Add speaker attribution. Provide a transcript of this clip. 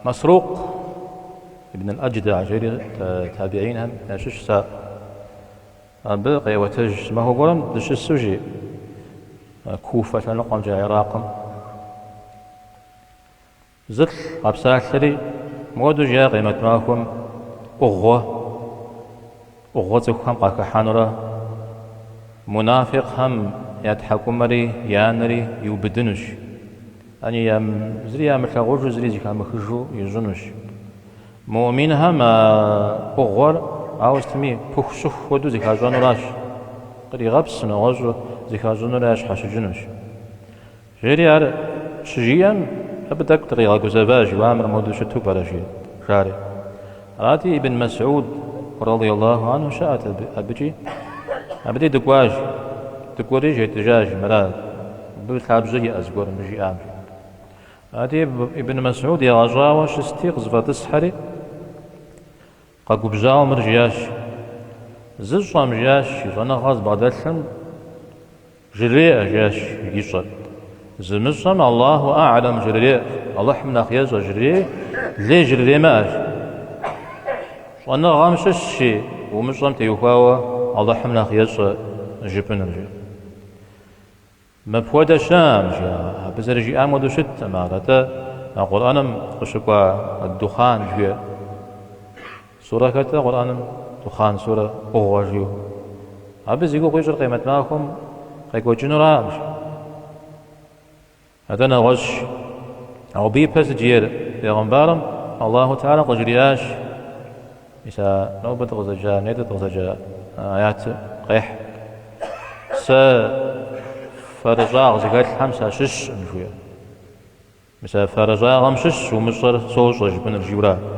Speaker 1: Масрукъ ибн аль-Адждагь жери табиинхэм ящыщщ ар. Абы къеӏуэтэж, Махуэ гуэрым дыщысу жи Куфэ лъэныкъуэмкӏэ, Иракым. Зылӏ къэпсалъэри, мыуэду жиӏа къемэт махуэм ӏугъуэ, ӏугъуэ цӏыхухэм къахыхьэнурэ, мунафикъхэм я тхьэкӏумэри я нэри иубыдынущ, яни зыри ямылъагъужу, зыри зэхамыхыжу ищӏынущ. Муӏминхэм а ӏугъуэр ауэ сытми пыху-щыху хуэдэу зыхащӏэнуращ, къригъэпсу нэгъуэщӏу зыхащӏэнурэ ящхьэщыкӏынущ. Жери ар щыжиӏэм, абы тӏэкӏу дыкъигъэгузэващ, уа мыр моду щыту пӏэрэ, жи, жари. Арати, Ибн Мэсӏуд, радиаллаху анху, щыӏэт абыкӏи. Абы дей дыкӏуащ, дыкӏуэри жетӏыжащ, мыра, абы лъабжьэ иӏэ зыгуэр мыбы жиӏам. Арати, Ибн Мэсӏуд егъэщӏауэ щысти, къызэфӏэтӏысхьэри, Къэгубжьауэ мыр жиӏащ. Зыщӏэм, жиӏащ, и щӏэныгъэ зыбгъэдэлъым жреӏэ, жиӏащ, ищӏэр. Зымыщӏэм Аллаху а'лэм жреӏэ, Алыхьым нэхъ ещӏэ жреӏи, лей жремыӏэ. Щӏэныгъэм щыщщи, умыщӏэм теухуауэ Алыхьым нэхъ ещӏэ жыпӏэныр, жи. Мыпхуэдэ щыӏэм, жи, абы зэрыжиӏам хуэдэу щыткъым ар, атӏэ а Къурӏэным къыщыкӏуа Ад-Духъан жиӏэ. Сурэ хэткъэ Къурӏэным Духъан сурэ ӏугъуэ жиӏэу. Абы зи гугъу ищӏыр къемэт махуэм къекӏуэкӏынуракъым, жи. Атӏэ нэгъуэщӏ. Ауэ абы ипэ сыт жиӏэр бегъымбарым Аллаху Тэхьэлэ къыжриӏащ. Мис а нобэ дыкъызэджа, нетӏэ дыкъызэджа аятыр къехь. Сэ фэрыщӏагъ зыхэлъхэм сащыщкъым, жиӏэ. Мис а фэрыщӏагъэм щыщщ, умыщӏэр сощӏэ жыпӏэныр, жиӏэурэ.